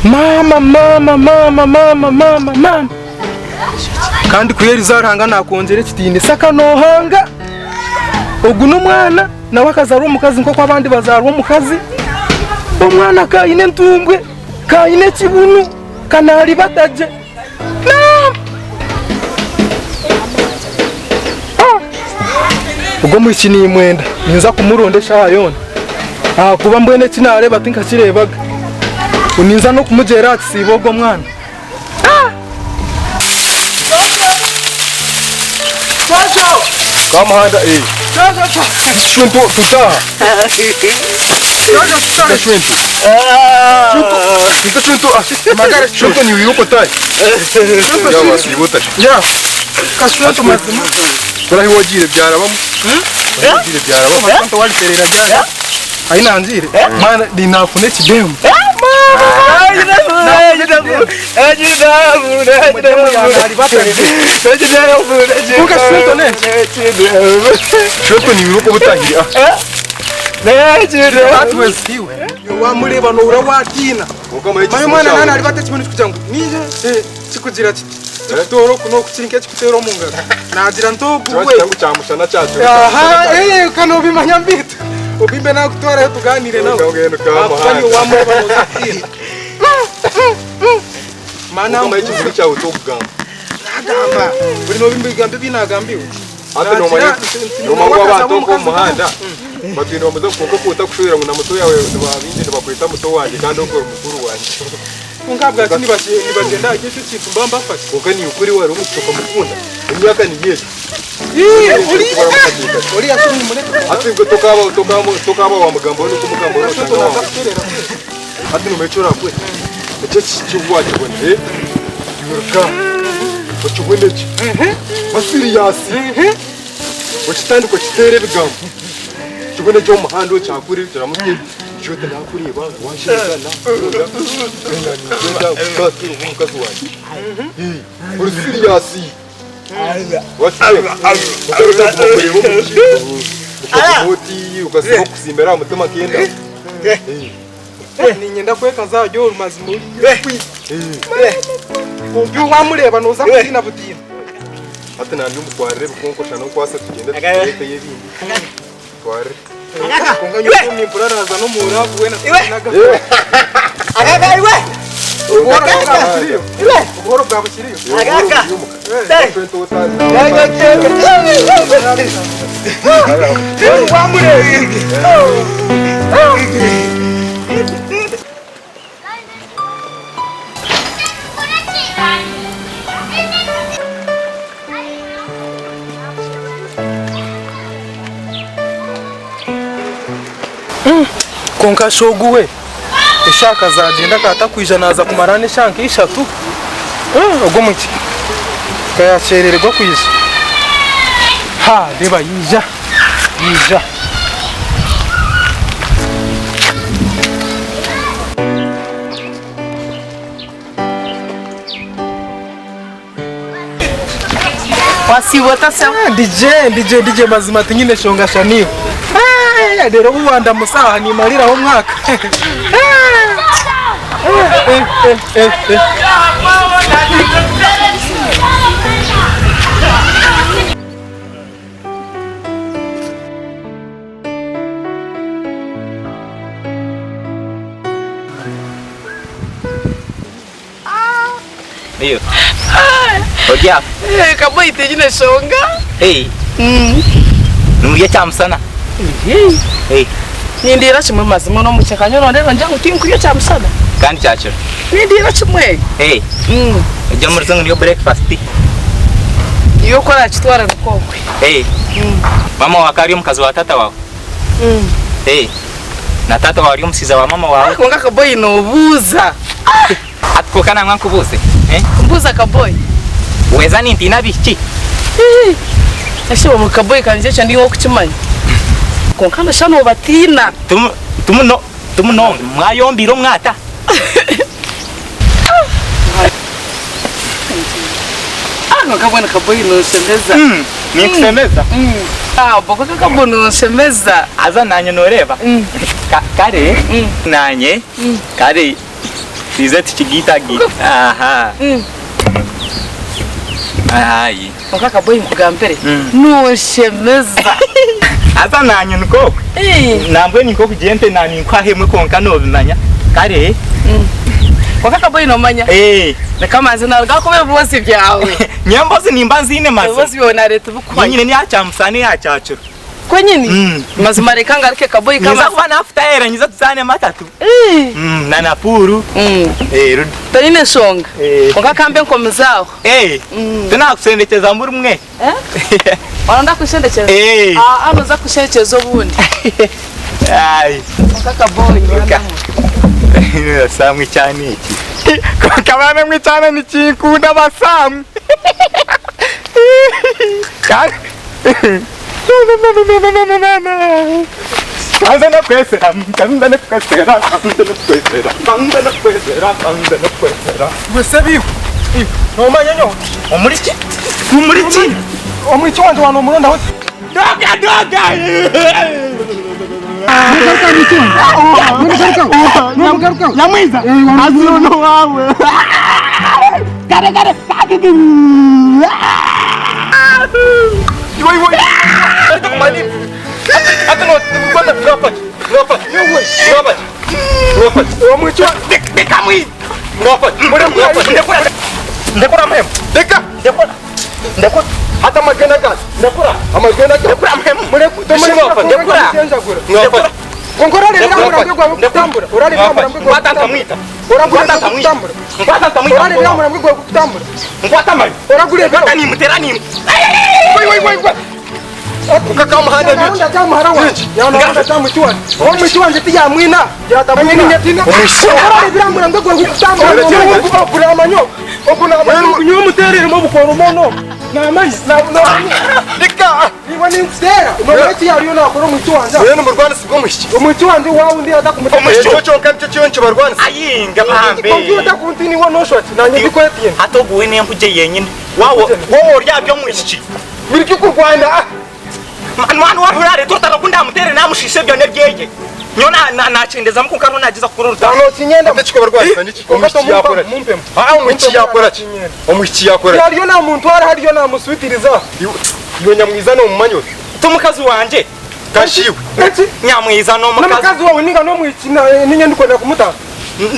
Maama maama maama maama maama maama kandi ku eriizooba Ruhanga naakwongyera ekitiinisa ka noohanga ogu n'omwana nawe akazaarwa omukazi nk'oku abandi bazaarwa omukazi omwana ka aine entumbwe ka aine ekibunu ka naaribata gye. Ogwo omwishiki nimwenda, ninza kumuronda eshaaha yoona ahakuba mbwenu eki naareeba tinkakireebaga. Ninza n'okumugyera aha kisiibo ogwo omwana. Kamuhanda eh. Shwento tutaha. Shwento. Shwento shwento ah. Shwento ni uyuko tai. Yawa Ya. Kashwento mazima. Turahi wagiire byarabamu. Wagiire byarabamu. Kashwento wagiterera ryari? Ahi nangiire? Mwana ninafuna ekidemu. Kwonka shwento n'enki? Shwento ni uyuko butahiri ah. Wamureeba nohurira watiina. Manya omwana naaba naaribata ekibunu kikugira ngu niihe kikugira kiti kikutoora oku n'oku kiri nk'ekikuteera omu ngaro. Naagira nti ogu we. Aha ee ka noobimanya mbeitu. Obimbe naakutwarayo tugaaniire nawe. Ahakuba niiwe waamureeba nooza kutiina. Maana Naagamba. Buri noobimba ebigambo ebi naagamba iwe. Hati nomanya nomanya ngu abantu okwo omu muhanda batwire nibamuza kwonka ku otakushwera ngu na muto yaawe nibabaingi nibakweta muto wangye kandi ogwo ori mukuru wangye. Kwonka ahabwaki nibagyenda ahari ekyo ekintu mbaba mbafaki? Kwonka niiwe kuri wari omwishiki okamukunda emyaka niyo egyo. Oriya shi nimureke. Hati iwe tokaaba tokaaba tokaaba wamugambaho n'okumugambaho noshanga wamuta. Hati nomanya eki orakore eki ekishiki obu wakibona iruka okibone gye ba siriyasi okitandike okiteere ebigambo okibone gye omu muhanda okyakure kiramutsye ogire oti nakureeba wanshemeza nakukunda mbwenu niinyenda kuba omukazi wangye ori siriyasi wakireeba okaguma okureeba omu oti okasiba okusimbira aha mutima nk'endabo. Niinyenda kwekaza ahari oru mazima Kwonka iwe waamureeba nooza kutiina butiina. Hati nanye omutwarire ebikonkosha n'okwasa tugyende tureeteyo ebindi. Twarire. Kwonka nyowe obu nimpurira naaza n'omu raavu weena tinaga. Obuhoro bwa bukiriyo. Obuhoro bwa bukiriyo. Kwonka shi ogu we eshaaha akazagyenda akaba atakwija naaza kumara n'eshaaha nka ishatu ogwo omwishiki ka yakyerererwa kwija haa reeba yaija yaija. Wasiiba ota sebo? Ndi gye ndi gye ndi gye mazima tinyine nshonga sha niiwe. Reero obu wandamusa aha nimariraho omwaka. Iyo. Ori aho. Kaboyi tinyine shonga. Hey. Nimurya kyamusana. Hey. Nindiira kimwe mazima n'omukyeka nyowe nondeeba ngira ngu tinkurya kyamusana. Kandi kyakiro. Nindiira kimwe. Hey. Egi omu ruzungu niyo breakfast. Iwe oku orakitwara nikwo okwe. Hey. Mama wawe akaba ari omukazi wa tata wawe. Hey. Na tata wawe ari omushaija wa mama wawe. Kwonka kaboyi nobuuza. Hati kwonka nangwa nkubuuze. Mbuuza kaboyi. Weeza nintiina abaishiki? Eki omu kaboyi kangye ekyo ndi ow'okukimanya. Kwonka noshusha noobatiina. Ti munonga. Mwayombiire omwata? Kwonka mbwenu kaboyi nonshemeza. Ninkushemeza? Kwonka kaboyi nonshemeza. Haza naanye nooreeba, kare naanye kare. Twize tukigaitagaite. Aha. Ayi. Kwonka kaboyi nkugambire, nonshemeza. Haza naanye nikwo okwe. Nambwenu nikwo kugira ente na ninkuhaho emwe kwonka nobimanya. Kare. Kwonka kaboyi nomanya. Reka manze naruga ahakuba ebiboozi byawe. Nyowe emboozi nimba nziine mazima. Ebiboozi byawe nareeta bikuhwayo. Nyowe nyine n'eya kyamusana n'eya kyakiro. Kwenyini? Mazima reka ngaruke kaboyi Nyinza kama. kuba nafutayera nyinza tuzaane matatu. Na na puuru. Rudo. Toine nshonga. Kwonka kambe nkomize aho. Tinakushendekyeza muri mwe. Waronda kushendekyeza? Aa noza kushendekyeza obundi. Kwonka kaboyi. Samwe ekyana eki. Kwonka baana mwe ekyana nikinkunda basamwe. Kanze nakwesera, kanze nakwesera, kanze nakwesera, kanze nakwesera, kanze nakwesera. Iwe sebiiwe, iwe noomanya nyowe. Omuri ki? Omuri ki? Omwishiki wangye waaba noomurondaho ki? Doga, doga! Nyamwiza, azira n'owaawe. Kare, kare, Hati ogu we n'empugye yenyine. Waaba ori aha by'omwishiki. Mani waaba orareeta orutaro ogu ndaamuteere naamushiisha ebyo n'ebyeye. Nyowe naakyendezamu kwonka hariho naagyeza kukora orutaro. Ti mukazi wangye. Nyamwiza n'omukazi.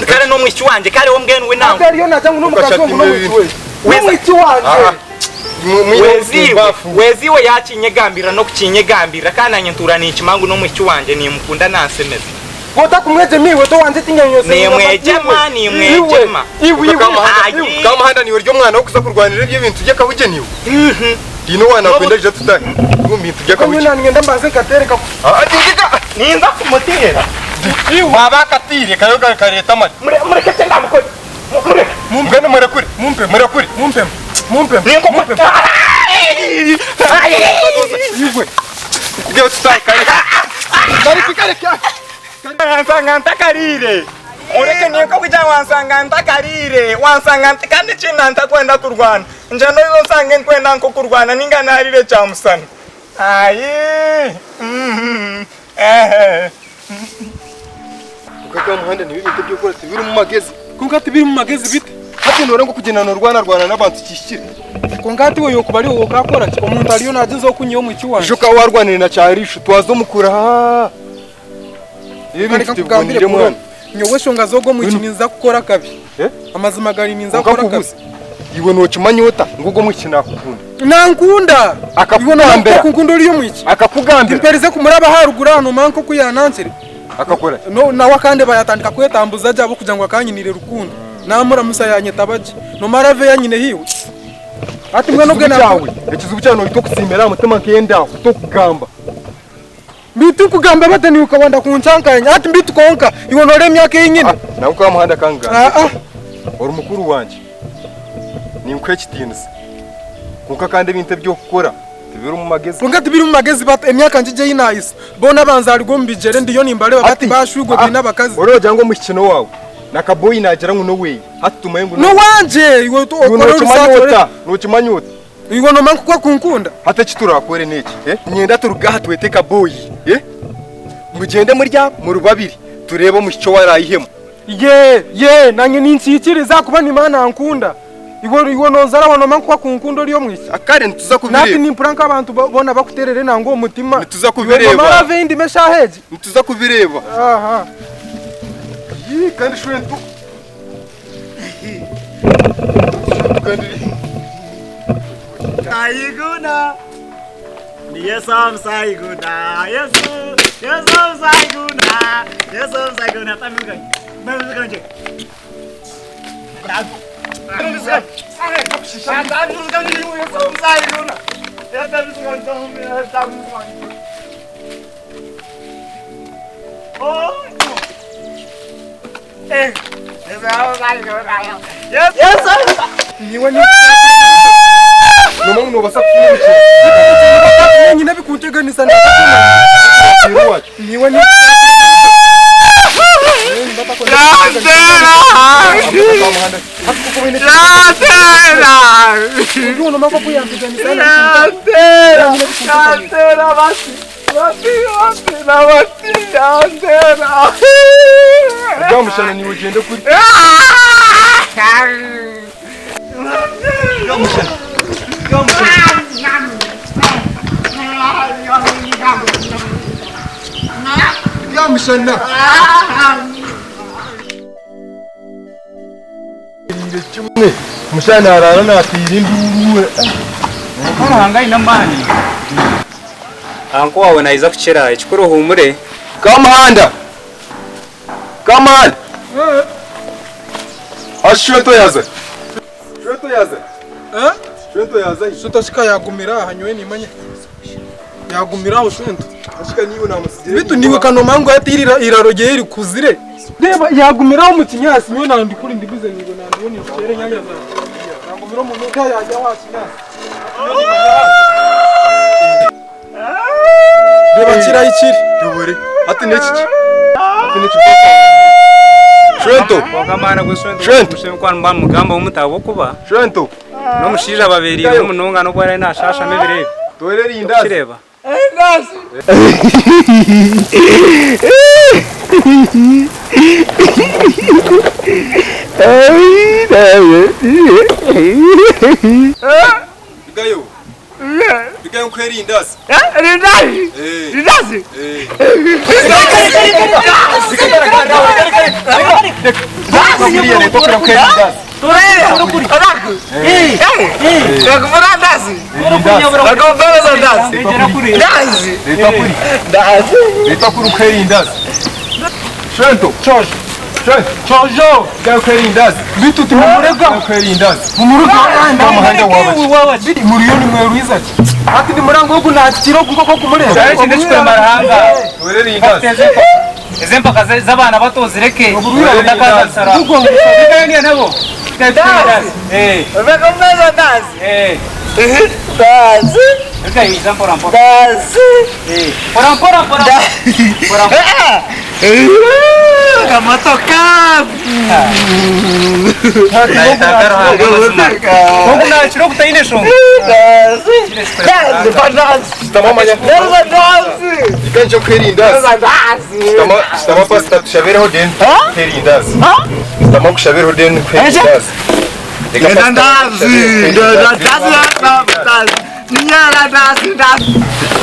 Kare n'omwishiki wangye kare we mbwenu we nangwa. Weziwe yakinyegambirira n'okukinyegambirira kandi nanye ntuura ninkimanya ngu n'omwishiki wangye nimukunda nansemeza. Nimwegyema nimwegyema. Kamuhanda niiwe ori omwana w'okuza kurwanira ebyo ebintu by'akabugyeni iwe? Haine owa nakwenda aija tutahe omu bintu by'akabugyeni. Ninza kumuteera. Waaba akatiire kayo kareeta amani. Mureke eki ndamukore. Mureke. Mbwenu murekure. Murekure. Iwe. Nkubwire tutahe kare. Kareke kareke. Wansanga ntakariire. Oreke ninka kugira wansanga ntakariire. Wansanga kandi ekindi ntakwenda kurwana. Ngira noija onsange nkwenda nk'okurwana ninga naarire kyamusana. Ayi. Ehe. Kwonka Kamuhanda niiwe ebintu ebi orikukora tibirimu magezi. Kwonka tibirimu magezi bite? Hati noora ngu okugyenda noorwanarwana n'abantu kihikire? Kwonka hati iwe yokuba ari iwe okaakora ki? Omuntu ariyo nagyezaho kunyiha omwishiki wangye. Ijo okaba waarwanire na Kyariisho twaza omu kuraha. Ebi ebintu Reka nkugambire tibiboniire bro, mwana. nyowe enshonga z'ogwo omwishiki ninza kukora akabi. Amazima gari ninza Kwonka kukora akabi. nkubuuze, iwe nookimanya ota ngu ogwo omwishiki naakukunda? Nankunda! Akakugambira? Iwe noomanya kunkunda oriya omwishiki? Akakugambira? Timperize kumuraba aharuguru aha noomanya nk'oku yaanankire. Akakora ki? No, nawe akandeba yaatandika kwetambuza gye ahabw'okugira ngu akanyiniire rukundo. Naamuramusa yaanyeta bagye. Noomara ave anyineho iwe. Hati mbwenu Ekizibu obwe kyawe, ekizibu kyawe nohita okusiimira aha mutima nk'endaho, tokugamba. Beitu nkugamba bata niiwe okabanda kuncankanya hati beitu kwonka iwe noreeba emyaka ei nyine. Nangwa Kamuhanda kangambire Aa. ori mukuru wangye ninkuha ekitiinisa kwonka kandi ebintu ebi orikukora tibirimu magezi. Kwonka tibirimu magezi bata emyaka ngigyo ei naahisa boona abanzaarigwa omu bigyere ndiyo nimbareeba bati baashwirwe baine abakazi. Oroogira ngu omwishiki n'owaawe na kaboyi naagira ngu n'oweeye hati tumanye ngu N'owangye iwe Iwe okore nookimanya orusaasi ota? Nookimanya ota? Iwe noomanya nk'oku orikunkunda? Hati eki turaakore n'eki, niinyenda turuge aha twete kaboyi, mugyende muri aba muri babiri tureebe omwishiki ou araayihemu. Ye ye nanye ninkiikiriza ahakuba nimanya nankunda. Iwe iwe nonzara aho nomanya nku akunkunda ori omwishiki. Kare nituza Nati kubireeba. nimpurira nk'abantu boona bakuterera enanga omu mutima. Nituza Iwe kubireeba. nomara ave ei ndimu eshaaha egi. Nituza kubireeba. Aha. Yii kandi shwento. Kandi Saiguna. Yesu Saiguna. Yesu. Yesu Saiguna. Yesu Saiguna. Tamiruka. Niwe ni nomanya nobasa kufuna omukino. nyine bikunteganisa Wacu. niwe ni Rwamushana niwe ugende kuri. Rwamushana. Kimwe mushana arara natiira enduru. Ruhanga aine amaani. Anko wawe naiza kukira ekikuru ohumure. Kamuhanda. Kamuhanda. Ashweto yaza. Shweto yaza. Shweto yaza. Shwento shika yagumira aha nyowe nimanya yagumira aho shwento Ashika niwe namusigira. bitu niwe kanoma ngo yatirira iraro rye rikuzire reba yagumiraho mu kinyasi nyowe nandi kuri ndibize niwe nandi woni kere nyanya zawe yagumira mu nuka yajya wa kinyasi reba kirayi kiri Yobore. Ati neki. Ati neki. Shwento. Wakamara gweswento Shwento. mushemkwano mba mugamba omutabo kuba Shwento. n'omushaija babeeriire munonga n'obu ari nashashama ebiro ebi. Torera indazi. Kireba. Bigayo. Bigayo nkwera indazi. Eh. Eh. Bitu timumurega mumuruga muriyo nimwerwiza ki ati ndimurango ogu nakikira ogu nkoko kumureba Ekindi ekikurema Ruhanga. Ezi empaka z'abaana bato zireke. Ndakazasara. Bigayo nabo. Eh. Eh. Bigayo iza mpora mpora. Eh. Mpora mpora mpora. Mpora mpora. Ogu nakira ogutaine eshonga.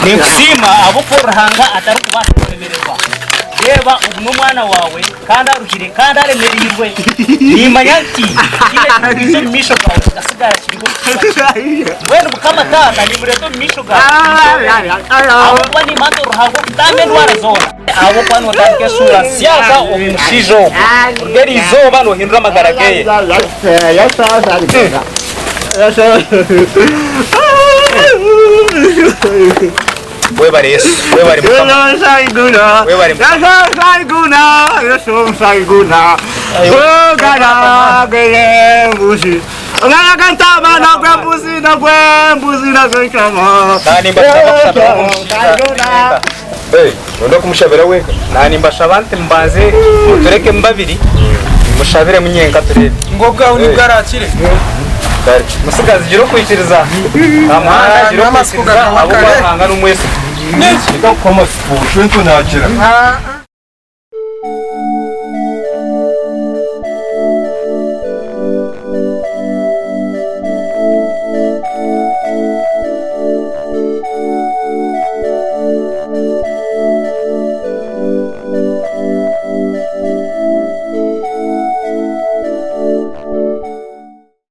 Ninkusiima ahabw'okuba Ruhanga atarikubaasa kuremererwa. Reeba ogu n'omwana waawe kandi aruhire kandi aremereirwe. Nimanya nti tihaine ekirikwiija omu maisho gaawe kikasigara kiriho Mbwenu Mukama Taata nimureeta omu maisho gaawe ahabw'okuba nimanya nti Ruhanga okutamba endwara zoona. Ahabw'okuba nootandika eshuura nsyaaka omu mushaija ogu. Kuruga eri izooba noohindura amagara geye. Webare Yesu, webare Mukama. Webare Mukama. Nonda kumushabira wenka. Nani mbashaba nti mbanze mutureke mubabiri mushabire munyenka turebe. ngo bwawe nibwo arakire Musigazi gira okwikiriza. Amuhanda gira N'amasiku okwikiriza gakaba ahabw'okuba kare. Ruhanga n'omwesiga. Shwento nakira.